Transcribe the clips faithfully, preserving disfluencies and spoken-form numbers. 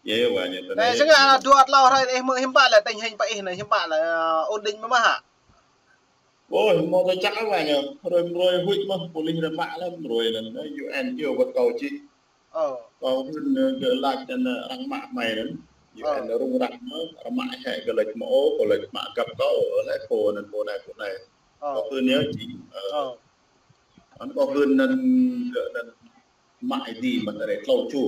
Yê, wa ñu tơ anai. Sĭt ngă dua tlâo hrơi anai mơ̆ hiư̆m pă lĕ, tình hình pơ ih anai hiư̆m pă lĕ, ơ, ổn định mơ̆ hă? Ôi, hmâo tơčăng wa ñu. Hrơi mrơi huĭ mơ̆, pôlis hrơi mă lĕ, mrơi anŭn, ơ, U N iâu wơ̆t kâo čih. Ơ. Kâo hưn, ơ, gơ̆ laĭ anŭn, ơ, arăng mă hmei anŭn. Ơ. U N rŭng răng mơ̆, arăng mă hĕ gơ̆ laĭ mơ̆ ôh, kâo laĭ mă găp kâo, laĭ pô anŭn, pô anai, pô anai. Ơ. Kâo hưn yơh čih. Ơ. Ơ. Anŭn kâo hưn anŭn gơ̆ anŭn mă Ơi Adai mă tơlơi tlâo čô.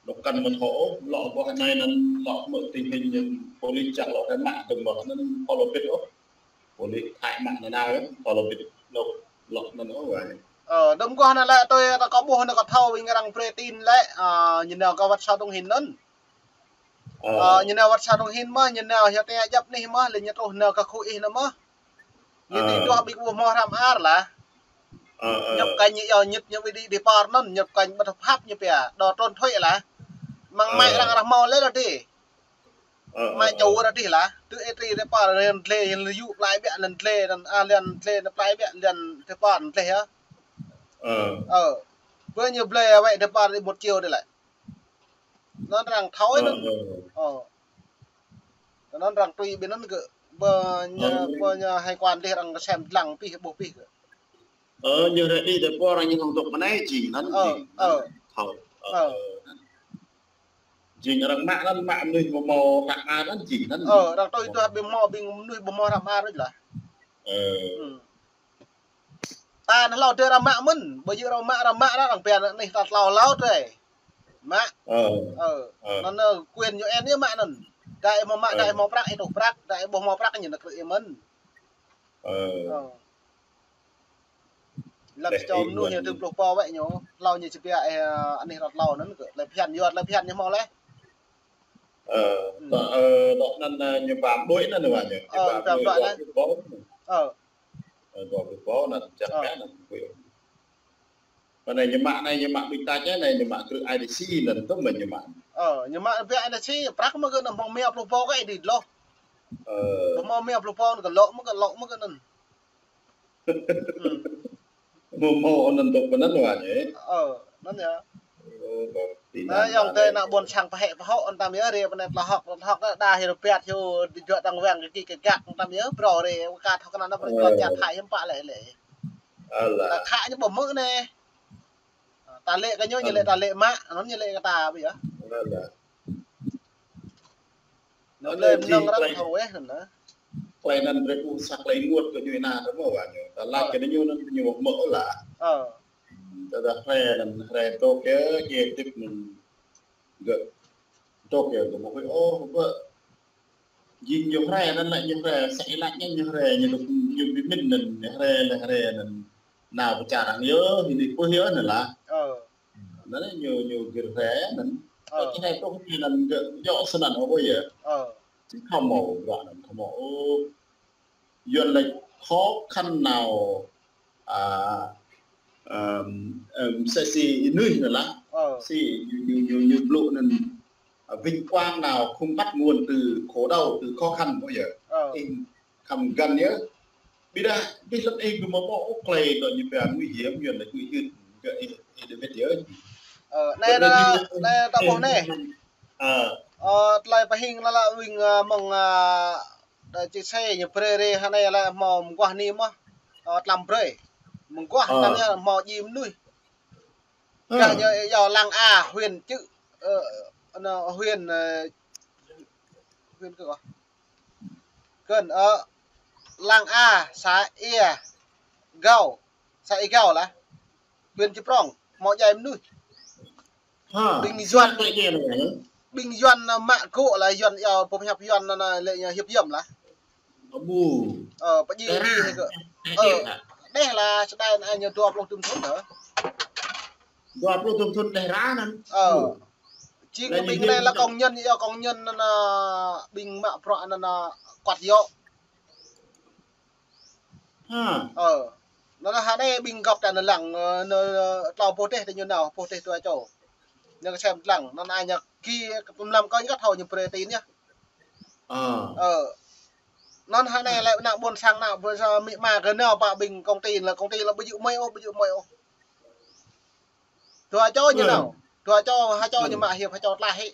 Lŏ kăn mă thâo ôh, lŏ ƀuh anai anŭn, lŏ mơ̆ tình hình anŭn, pôlis čang lŏ rai mă dơ̆ng mơ̆ anŭn, pô lŏ bit ôh. Pôlis Thái mă anŭn nao, pô lŏ bit lŏ, lŏ anŭn ôh, wa. Ơ, dơ̆m kâo anŭn lĕ, tui ta kâo ƀuh anŭn kâo thâo ƀing arăng brơi tin lĕ, ơ, ñu nao kơ wăt Sa Dông Hin anŭn. Ơ. Ơ, ñu nao wăt Sa Dông Hin mơ̆, ñu nao hơtai djăp anih mơ̆, lĕ ñu truh nao kơ khu ih anŭn mơ̆. Ñu tui duah ƀing ƀu hmâo hrăm ar lah. Ơ, ơ. Ñu pơkăñ ñu yua ñu, ñu ƀu đĭ đĭ pơr anŭn, ñu pơkăñ ƀu thâo pap ñu pia, đô trôn thuế lah. Mơ̆ng mai arăng rah hmâo lĕ rơdih. Ơ, ơ, mai ơ. Čô rơdih lah. Tui ih tui đĭ pơr, lŏn dlê, lŏn yŭ plai ƀiă, lŏn dlê, lŏn, a, lŏn dlê, lŏn plai ƀiă, lŏn đĭ pơr, lŏn dlê yơh. Ơ. Ơ. Ƀơi ñu blơi wơ̆t đĭ pơr đĭ một triệu đĭ lĕ. Anŭn arăng thâo anŭn. Ơ, ơ. Ơ. Anŭn arăng tui ƀing anŭn gơ̆. Ƀơ ñu, ơ, ƀơ ñu hải quan dih arăng sem lăng pih, ƀuh pih gơ̆. Ơ, ñu rai đĭ đĭ pơr arăng ñu hông dŏ mơ̆ng anai jing anŭn, ơ, jing anŭn. Ơ. Thâo. Ơ, ơ. Ơ. Jing arăng mă anŭn, mă mơnuih ƀu hmâo hrăm ar anŭn jing anŭn. Ơ, arăng tui duah ƀing hmâo, ƀing mơnuih ƀu hmâo hrăm ar đôč lah. Ơ. Hmm. Ta anŭn hlâo dêh arăng mă mơ̆n, ƀu djơ̆ arăng mă, arăng mă arăng pia anai ta tlâo hlâo dêh. Mă. Ơ. Ơ. Ơ. Anŭn, ơ, quyền ñu en yơh mă anŭn. Đa ih hmâo mă, đa ih hmâo prăk, ih truh prăk, đa ih ƀu hmâo prăk ñu nao krư̆ ih mơ̆n. Ơ. Ơ. Lăp čô mơnuih ñu tơm pluh pô wơ̆t ñu, hlâo ñu či pia, ơ, anih rơ̆t hlâo anŭn kơ, tơlơi phiăn, yua tơlơi phiăn ñu hmâo leh. Ơ, hmm. Tơ, ơ, dŏ anŭn, ơ, ñu pam đuaĭ anŭn wa ñu. Ñu pam đuaĭ dua pluh pô. Ơ. Ơ, dua pluh pô anŭn, čang pia anŭn. Mơ̆ng anai ñu mă anai, ñu mă ƀing ta čơ anai, ñu mă krư̆ I D C anŭn, tơm mơ̆n ñu mă. Ơ, ñu mă pia I D C, prăk mơ̆ gơ̆ anŭn hmâo rơma pluh pô kơ ih đĭ loh. Ơ. Hmâo rơma pluh pô anŭn kơ lŏ mơ̆ gơ̆, lŏ mơ̆ gơ̆ anŭn. Hmm. Hmâo, hmâo anŭn dŏ pơ anŭn wa ñu. Ơ, anŭn yơh. Ơ, ƀă, tui anŭn yơh, anŭn tơ anai. Ană ƀôn sang pơhĕ pơhŏk anŭn tơm yơh, rai pơ anai tlă hŏk, tlă hŏk, đa hyu rơpiăt hyu, djŏ đang wang kơ ki kơ gak anŭn tơm yơh, brơi rai, wơ̆t kơ thâo kơ anŭn, anŭn brơi kơ jat hai hiư̆m pă lĕ lĕ. Alah. Tơ khă ñu ƀu hmư̆ anai. Ta lĕ kơ ñu, ñu lĕ ta lĕ mă, anŭn ñu lĕ kơ ta ƀu yơh. Alah. Anŭn lĕ mơnơ̆ng arăng thâo weh anŭn. Tơlơi anŭn brơi ƀu sa tơlơi ênguôt kơ ñu ih nao tơ mơ̆ wa ñu. Ta laĭ kơ ñu anŭn ñu ƀu hmư̆ lah. Ơ. Tơdah hrơi anŭn hrơi tŏk yơh, jĕ tip anŭn gơ̆ tŏk yơh, gơ̆ ƀu huĭ ôh, ƀă. Jing ñu hrơi anŭn lĕ ñu hrơi, sa ih laĭ ñu hrơi, ñu dŏ, ñu ƀu mĭn anŭn, ñu hrơi lĕ hrơi anŭn. Nao pơ čar arăng yơh, hĭ đĭ pơh yơh anŭn lah. Ơ. Anŭn ñu, ñu gir hrơi anŭn. Ơ. Tŏk hrơi tŏk anŭn gơ̆ djŏ snăn ôh yơh. Ơ. Či khŏm hmâo, bruă anŭn khŏm hmâo. Ơ. Yuan laĭ khó khăn nào, à, ừm, ừm, sẽ si inuih anŭn lah. Ơ. Si ñu, ñu, ñu, ñu blŭ anŭn, à, vinh quang nào không bắt nguồn từ khổ đau, từ khó khăn, ƀu yơh. Ơ. Ih khăm găn yơh. Ƀiădah, ƀiădah lăm ih gơ̆ mơ̆ ƀuh ôh tơlơi dŏ ñu pia nguy hiểm, Yuan laĭ nguy hiểm, gơ̆ ih, ih đa wơ̆t yơh. Ơ, anai, anai, anai, ta ƀuh anai. Ơ. Ơ, tơlơi pơhing anŭn lah ƀing, ơ, mơ̆ng, ơ, đa či sai ñu brơi rai hơnai lah hmâo mơguah anai mơ̆. Ơ, tlam brơi. Mơguah tlam yơh hmâo djai mơnuih. Ơ. Kah ñu yua lăng A, huyện Čư̆, ơ, anŭn huyện, ơ, huyện kơ kơ. Kơn, ơ, lăng A, xã Ia Gao, xã Ia Gao lah. Huyện Čư̆ Prŏng, hmâo djai mơnuih. Ha, ƀing Yuan, ƀing Yuan anŭn mă gŏ lah Yuan yơh, pơhiăp Yuan anŭn lĕ ñu hiăp yơm lah. Abu. Ơ, pơdjai dih kơ. Ơ, đeh lah, sơdai anai ñu dua pluh tơm thŭn hă. Dua pluh tơm thŭn đeh ră anŭn. Ơ. Jing ƀing anai lah công nhân, yơh công nhân anŭn, ƀing mă bruă anŭn, kuăt yơh. Ha. Ơ. Anŭn hơnai ƀing gŏp ta anŭn lăng, ơ, anŭn, ơ, tlâo boh dêh tơ ñu nao, boh dêh dua čô. Ñu kơ sem lăng, anŭn ai ñu ki, kơ tơm lăm kơ ñu kơ thâo ñu brơi tin yơh. Ơ. Ơ. Anŭn hơnai lĕ ană ƀôn sang ană ƀôn sang mĭ ma kơ nao pơ ƀing công ty lah, công ty lah ƀu djơ̆ mơi ôh, ƀu djơ̆ mơi ôh. Dua čô ñu nao. Dua čô, ha čô ñu mă hiăp, ha čô tlaih hĭ.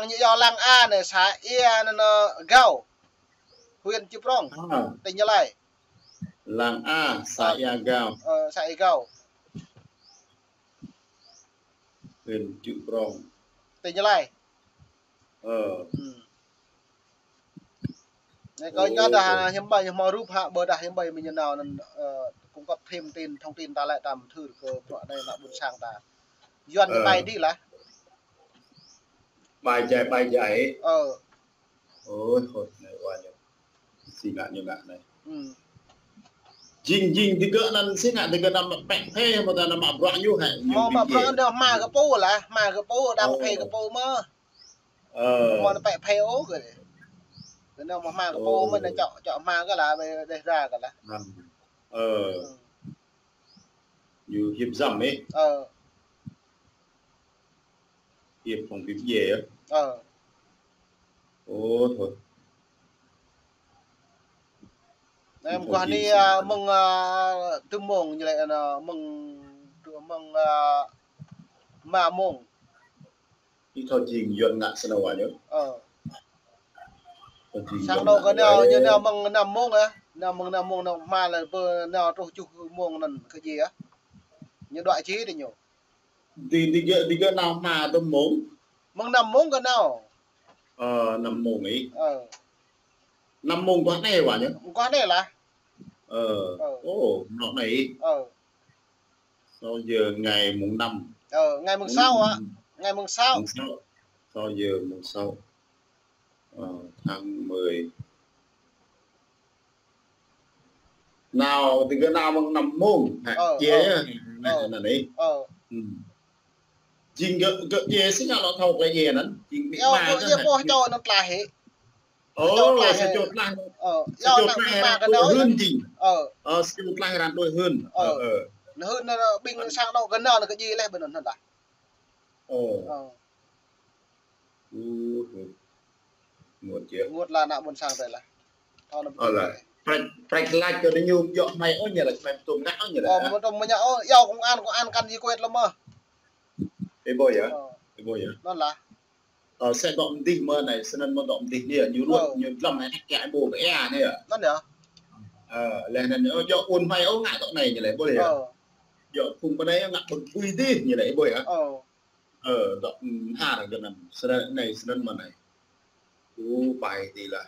Lăng ñu yua Lăng A anai, xã Ia anai, anai, Gao. Huyện Chư Prông. À. Tỉnh Gia Lai. Lăng A, xã Ia Gao. Ờ, xã Ia Gao. Huyện Chư Prông. Tỉnh Gia Lai. Ờ. Ừ. Anai kơ ñu dah hiư̆m ƀai ñu hmâo rup hă, ƀôdah hiư̆m ƀai mơ̆ng ñu nao anŭn, ơ, cung cấp thêm tin, thông tin ta lĕ tam thưr kơ bruă anai ană ƀôn sang ta. Yuan ñu ƀai dih lah. Ƀai jai, ƀai jai. Ơ. Ôi, thôi, anai wa ñu. Si ngă ñu ngă anai. Ừ. Jing, jing, digơ̆ anŭn si ngă, digơ̆ anŭn pĕ phê, mơ̆ ta anŭn mă bruă ñu hă, ñu mă bruă ñu hmâo kơ pô lah, hmâo kơ pô, đang phê kơ pô mơ̆. Ơ. Mơ̆ anŭn pĕ phê ôh kơ. Kơ anŭn mă hmâo kơ pô mơ̆ anŭn čŏk, čŏk hmâo kơ lah, ƀơi đeh ra kơ lah. Ơ. Ơ. Ñu hiăp djăm ih. Ơ. Hiăp phong phim djai yơh. Ơ. Ơ, thôi. Em kơ anai, ơ, mơ̆ng, ơ, tơmông ñu lĕ, ơ, mơ̆ng, mơ̆ng, ơ, rơma mông. Ih thâo jing Yuan ngă snăn wa ñu. Ơ. Thâo jing Yuan ngă. Sang anŭn kơ anai, ñu anai mơ̆ng năm mông ah. Anai mơ̆ng năm mông anŭn hmâo lĕ pơ anŭn truh tơjuh mông anŭn kơ djai ah. Ñu đuaĭ či dih ñu. Di, digơ̆, digơ̆ nao hmâo tơmông. Mơ̆ng năm mông kơ anŭn. Ơ, năm mông ih. Ơ. Năm mông kơ anai wa ñu. Kơ anai lah. Ơ. Ơ. Ơ, năm mông ih. Ơ. Sáu giờ ngày mùng năm. Ờ, ngày mùng sáu ạ. Ngày mùng sáu. Mùng sáu. Sáu giờ mùng sáu. Ờ, tháng mười. Nao, digơ̆ nao mơ̆ng năm mông. Hă, djai yơh. Anŭn ih. Ờ. Jing gơ̆, gơ̆ djai si ngă lŏ thâo kơ djai anŭn. Jing ƀĭ mă gơ̆ djai hă. Pô čô anŭn tlaih hĭ. Ơ, sa čô tlaih. Ơ, sa čô tlaih arăng đuaĭ hưn jing. Ơ. Ơ, sa čô tlaih arăng đuaĭ hưn. Ơ. Ơ, ơ. Anŭn hưn anŭn ƀing sang anŭn kơ anŭn kơ djai leh ƀơi anŭn lah. Ơ. Ơ. Ơ, ơ. Rơngot yơh. Rơngot lah ană ƀôn sang tơi lah. Thâo anŭn. Ơ lah. Prek, prek lač kơ ñu djŏ hmâo ôh ñu lah, hmâo tŭm ngă ôh ñu lah. Ơ, mơ̆ tŭm mơ̆ ñu ôh, yua công an, công an kăn ji kuet lơ̆m mơ̆. Ih ƀuh yơh. Ơ. Ih ƀuh yơh. Anŭn lah. Ơ, sĕ dŏ mơdih mơ̆ anai, snăn mơ̆ dŏ mơdih anai, ñu ruăt, ñu dlăm anai, kĕ ƀô̆ kơ ia anai yơh. Anŭn yơh. Ơ, leh anŭn, ơ, djŏ ƀuôn hmâo ôh ngă dŏ anai ñu leh, ƀuh yơh. Ơ. Djŏ phung ƀơi anai ngă ƀơ̆ng tui dih ñu leh, ƀuh yơh. Ơ. Ơ, dŏ, ơ, har kơ anŭn, snăn anai, snăn mơ̆ anai. Ơ, ƀai dih lah.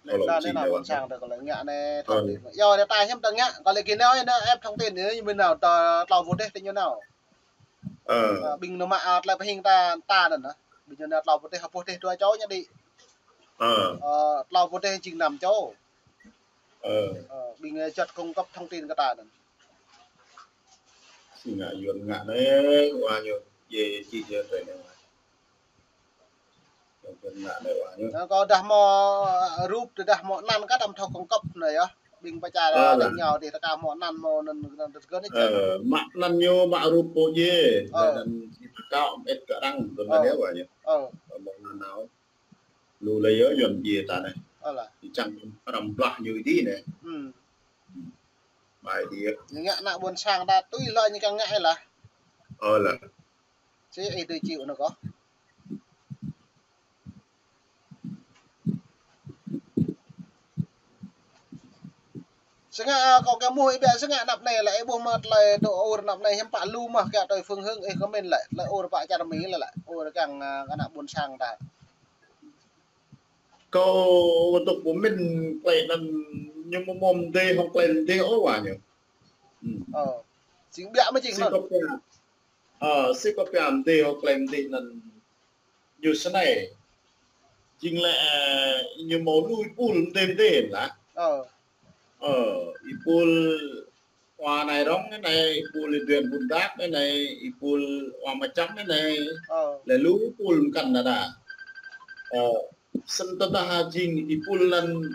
Anai kơ anai ană ƀôn sang ta kơ lĕ ngă anai thông tin. Yua anai ta hiư̆m ta ngă, kơ lĕ kơ anai anai ĕp thông tin anai, ñu ƀing nao ta tlâo pô dêh tơ ñu nao. Ơ. Ơ, ƀing anŭn mă, ơ, tơlơi pơhing ta, ta anŭn ah. Ƀing ñu nao tlâo pô dêh, pô dêh dua čô ñu đĭ. Ơ. Ơ, tlâo pô dêh jing năm čô. Ơ. Ơ, ƀing, ơ, juăt cung cấp thông tin kơ ta anŭn. Si ngă Yuan ngă anai, wa ñu, djai či djai tơi anai. Anŭn kơ dah hmâo rup, dah hmâo anăn kơ đăm thâo cung cấp anai yơh. Ƀing pơčah leh ñu dih ta ka hmâo anăn hmâo anŭn, anŭn tơgơ̆n ih. Ơ, mă anăn ñu, mă rup pô djai. Ơ. Anŭn ih ta ka ôm ĕp kơ arăng, tơl anŭn yơh wa ñu. Ơ. Hmâo anăn nao. Lu lĕ yơh Yuan djai ta anai. Ơ lah. Ih čang arăng blah ñu dih anai. Ơ. Bai dia. Ñu ngă ană ƀôn sang ta tui lơi ñu kiăng ngă lah. Ơ lah. Sĭ ih tui čih anŭn kơ. Sĭ ngă, ơ, kâo kơ mơ̆ ih ƀiă sĭ ngă anăp anai lĕ, ih ƀuh mơ̆ tơlơi dŏ ur anăp anai hiư̆m pă lu mơ̆ kiăng tui phương hướng ih kơ mĭn lĕ, tơlơi ur pă čar Mi lĕ, lĕ ur kiăng, ơ, kơ ană ƀôn sang ta. Kâo wơ̆t dŏ ƀu mĭn tơlơi anŭn ñu mơ̆ mơ̆ mơdê hŏng tơlơi mơdê ôh wa ñu. Hmm. Ơ. Sĭ ƀiă mơ̆ jing anŭn. Sĭ kâo pia. Ơ, sĭ kâo pia mơdê hŏng tơlơi mơdê anŭn ñu snei. Jing lĕ, ơ, ñu mơ̆ lui pul mơdê mơdê lah. Ơ. Ơ, ih pul wa Nai Rong anai, ih pul ih Duen Bun Dak anai, ih pul wa Macham anai. Ơ. Lĕ lu pul mơkăn nă đa. Ơ, sĭt tơdah jing ih pul anŭn,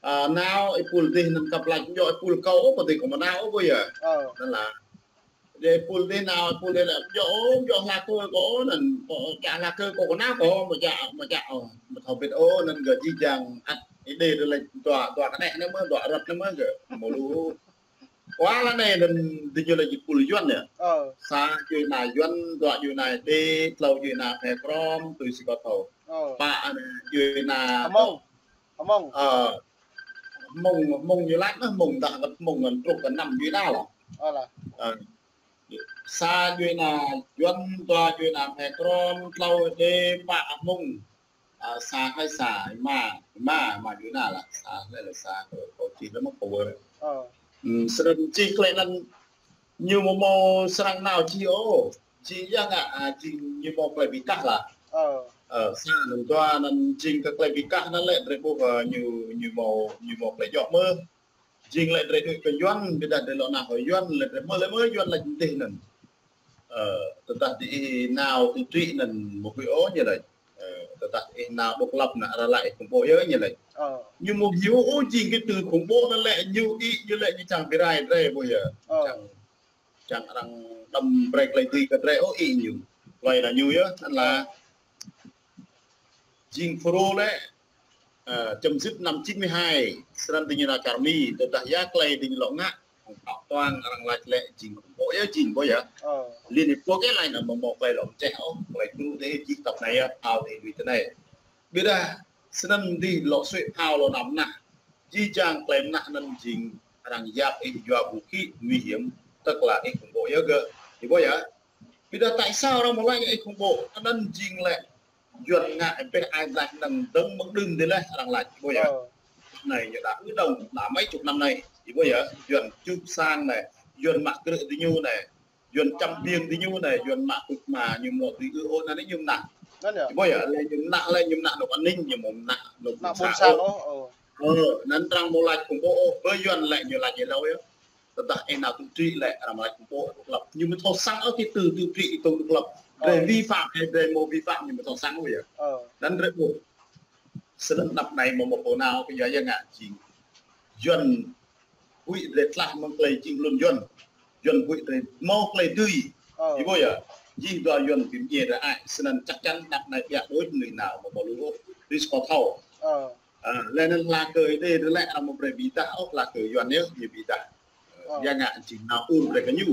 ơ, nao, ih pul dih anŭn kăp lač djŏ ih pul kâo, ôh, pơ dih kâo mơ̆ nao, ôh, ƀu yơh. Ơ. Anŭn lah. Dih ih pul dih nao, ih pul dih lač djŏ, ôh, djŏ hla kơ kâo, anŭn, kâo, čă hla kơ kâo, kơ nao kâo, mơ̆ čă, mơ̆ čă, ôh, mơ̆ thâo bĭt, ôh, anŭn gơ̆ jih jang, ăt, ih dih dih lač dua, dua kơneh anai mơ̆, dua rơ̆t anai mơ̆ gơ̆, mơ̆ lu. Wa lah anai anŭn dih ñu lač ih pul Yuan yơh. Ơ. Sa djuai ană Yuan, dua djuai ană Êđê, tlâo djuai ană Khmer Krom, tui sĭ kâo thâo. Ơ. Pă anai djuai ană Hmông. Hmông. Ơ, Hmông, Hmông ñu lač anai, Hmông dah wơ̆t Hmông anŭn truh kơ năm djuai ană lah. Ơ lah. Ơ. Sa djuai ană Yuan, dua djuai ană Khmer Krom, tlâo Êđê, pă Hmông. Ơ, sa hlơi sa, ih ma, ih ma, ih ma djuai ană lah, sa hlơi lah sa, kâo, kâo čih lăm mơ̆ kâo wơr. Ơ. Hmm, sĭt čih tơlơi anŭn ñu mơ̆ mơ̆ srăng nao čih ôh. Čih yơh ngă, ơ, jing ñu mơ̆ tơlơi bi kah lah. Ơ. Ơ, sa anŭn dua anŭn jing kơ tơlơi bi kah anŭn lĕ drơi ƀuh, ơ, ñu, ñu mơ̆, ñu mơ̆ tơlơi djŏ mơ̆. Jing lĕ drơi đuaĭ kơ Yuan, ƀiădah drơi lŏ nao hŏ Yuan, lĕ drơi mơ̆ lĕ mơ̆ Yuan lač dih anŭn. Ơ, tơdah dih ih nao tŭ tri anŭn mơ̆ ƀu ôh ñu lač. Ơ, tơdah ih nao độc lập anŭn arăng lač ih khủng bố yơh ñu lač. Ơ. Ñu mơ̆ hyu ôh jing kơ tơlơi khủng bố anŭn lĕ ñu ih ñu lĕ ñu čang bi rai drơi ƀu yơh. Ơ. Čang, čang arăng đăm brơi tơlơi dưi kơ drơi ôh ih ñu. Tơlơi anŭn ñu yơh, anŭn lah. Ơ. Jing FULRO lĕ, ơ, chấm dứt năm chín mươi hai, srăng dih ñu nao čar Mi, tơdah yua tơlơi dih ñu lŏ ngă, hŏng pă tuang arăng lač lĕ jing khủng bố yơh jing ƀu yơh. Ơ. Liên Hiệp Quốc yơh lač anŭn mơ̆ mơ̆ tơlơi lŏ mơčeh ôh, tơlơi tŭ dih jing tăp anai yơh, phao dih lui tơ anai. Ƀiădah srăng dih lŏ sui phao lŏ nao mơnah. Jih jang tơlơi mơnah anŭn jing arăng yap ih yua vũ khí nguy hiểm, tức là ih khủng bố yơh gơ̆. Ih ƀu yơh. Ƀiădah tại sao arăng mơ̆ lač ih khủng bố? Anŭn jing lĕ Yuan ngă ƀĕ ai lač anŭn dơ̆ng mơ̆ng đưm dih leh arăng lač, ih ƀu yơh. Ơ. Anai ñu đa ư đong, đa mơi čuk năm anai, ih ƀu yơh. Yuan čuk sang anai, Yuan mă krư̆ dih ñu anai, Yuan čăm ƀing dih ñu anai, Yuan mă kŭt ma ñu mơ̆ dih ư ôh anŭn ñu mơnah. Anŭn yơh. Ih ƀu yơh, lĕ ñu mơnah, lĕ ñu mơnah anŏ an ninh, ñu mơ̆ mơnah anŏ anŏ ƀôn sang ôh. Ơ, anŭn arăng mơ̆ lač khủng bố ôh, ƀơi Yuan lĕ ñu lač ih hlâo yơh. Tơdah ih nao tŭ tri lĕ arăng lač khủng bố độc lập. Ñu mơ̆ thâo săng ôh kơ tơlơi tŭ tri ih tŭ độc lập. Ơ. Drơi vi phạm hay drơi mơ̆ vi phạm ñu mơ̆ thâo săng ôh yơh. Ơ. Anŭn drơi ƀuh. Srăng anăp anai mơ̆ mơ̆ pô nao kơ yua yơh ngă jing. Yuan huĭ drơi tlah mơ̆ng tơlơi jing lŏn Yuan. Yuan huĭ drơi mơ̆ tơlơi dưi. Ơ. Ih ƀu yơh. Jing dua Yuan bi mdjiê drơi ai. Srăng chắc chắn anăp anai ƀiă đôč mơnuih nao mơ̆ mơ̆ lu ôh. Rĭm čô thâo. Ơ. Ơ, lĕ anŭn hla kơ Êđê drơi lĕ arăng mơ̆ brơi bi dah ôh, hla kơ Yuan yơh ñu bi dah. Ơ. Yua ngă jing nao ur brơi kơ ñu.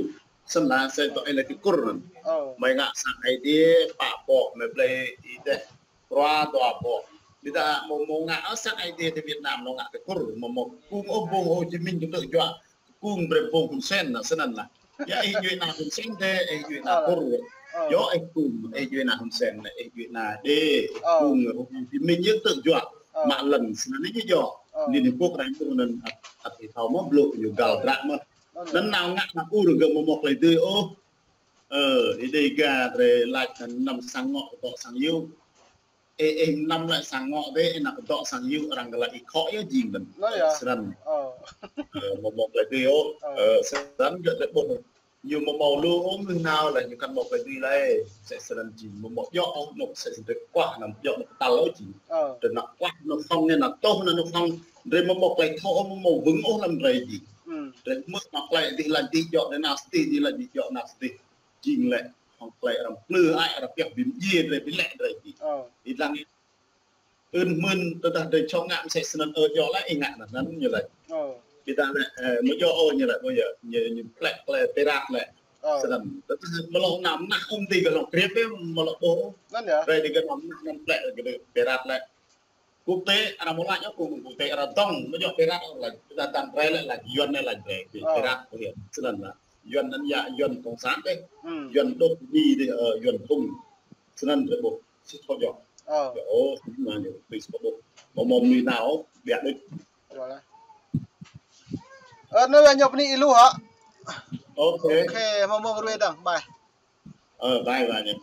Srăng lah sĕ tŏ ih lĕ kơ Kur anŭn. Ơ. Mơi ngă sang Êđê, pă boh, mơi blơi ih dêh. Rua dua boh. Ƀiădah mơ̆ mơ̆ ngă ôh sang Êđê tơ Việt Nam nao ngă kơ Kur, mơ̆ mơ̆ kơkung ôh ƀong Hồ Chí Minh kơtư̆ juă. Kơkung brơi ƀong Hun Sen anŭn srăng lah. Yua ih djuai ană Hun Sen dêh, ih djuai ană Kur. Ơ. Yua ih kơkung, ih djuai ană Hun Sen, ih djuai ană Êđê, ih kơkung Hồ Chí Minh yơh kơtư̆ juă. Ơ. Mă lŏn srăng anai ñu yơh. Ơ. Liên Hiệp Quốc arăng ƀuh anŭn ăt, ăt ih thâo mơ̆ blŏ ñu găl dră mơ̆. Ơ. Anŭn nao ngă ană ur gơ̆ mơ̆ mơ̆ tơlơi dưi ôh. Ơ, ih Dêga drơi lač anŭn năm sang ngŏ kơ dŏ sang yŭ. Ê, ê, năm lĕ sang ngŏ dêh, ê, nao kơ dŏ sang yŭ arăng kơ lăi ih khŏ yơh jing anŭn. Anŭn yơh. Srăng. Ơ. Ơ, mơ̆ mơ̆ tơlơi dưi ôh. Ơ. Ơ, srăng gơ̆ tơlơi ƀuh. Ñu mơ̆ mơ̆ lu ôh mơnuih nao lĕ ñu kăn mơ̆ tơlơi dưi lĕ. Sĕ srăng jing mơ̆ mơ̆ djŏ ôh, anŏ sĕ srăng kơkuah anăm djŏ anŏ kơtăl ôh jing. Ơ. Drơi nao kuah anŏ khŏng anai nao tuh anŏ khŏng. Drơi mơ̆ mơ̆ tơlơi thâo ôh mơ̆ mơ̆ wơ̆ng ôh lăm drơi jing. Hmm. Drơi hmư̆ anŏ tơlơi dih lač dih djŏ, drơi nao sơdih dih lač dih djŏ nao sơdih. Jing lĕ hŏng tơlơi arăng plư ai arăng pioh bi mdjiê drơi bi lĕ drơi jing. Ơ. Ih lăng ih. Ưn hmư̆ tơdah drơi čŏng ngă mơsĕ snăn ơ djŏ lĕ ih ngă anŭn anŭn ñu lač. Ơ. Ƀiădah lĕ, ơ, mơ̆ yơh ôh ñu lĕ, mơ̆ yơh, ñu, ñu plĕ, plĕ pirat lĕ. Ơ. Snăn. Tơdah mơ̆ lŏ năm nah ôm ti kơ lŏ kriăp ƀĕ mơ̆ lŏ ƀuh. Anăn yơh. Rai ti kơ năm nah năm plĕ kơ pirat lĕ. Quốc tế, arăng mơ̆ lač yơh, quốc, quốc tế arăng dŏng, mơ̆ yơh pirat arăng lač, tơdah dăng rai lĕ lač, Yuăn anai lač rai, pi-, Ơ. Pirat, ƀuh yơh. Snăn lĕ. Yuăn anăn yơh, Yuăn cộng sản dih. Hmm. Yuăn đốt Mi dih, ơ, Yuăn hung. Snăn lĕ ƀuh, sĭt thâo yơh. Ơ. Yơh, ôh, snăn lĕ, please, ƀuh. Mơ̆ mơ̆ Mi nao, ƀiă đôč. Rồi. Ơ, anai ñu bơni ilu hă? Ok. Ok, mơ̆ mơ̆ brơi dơ̆ng, bye. Ơ, bye bye ñu.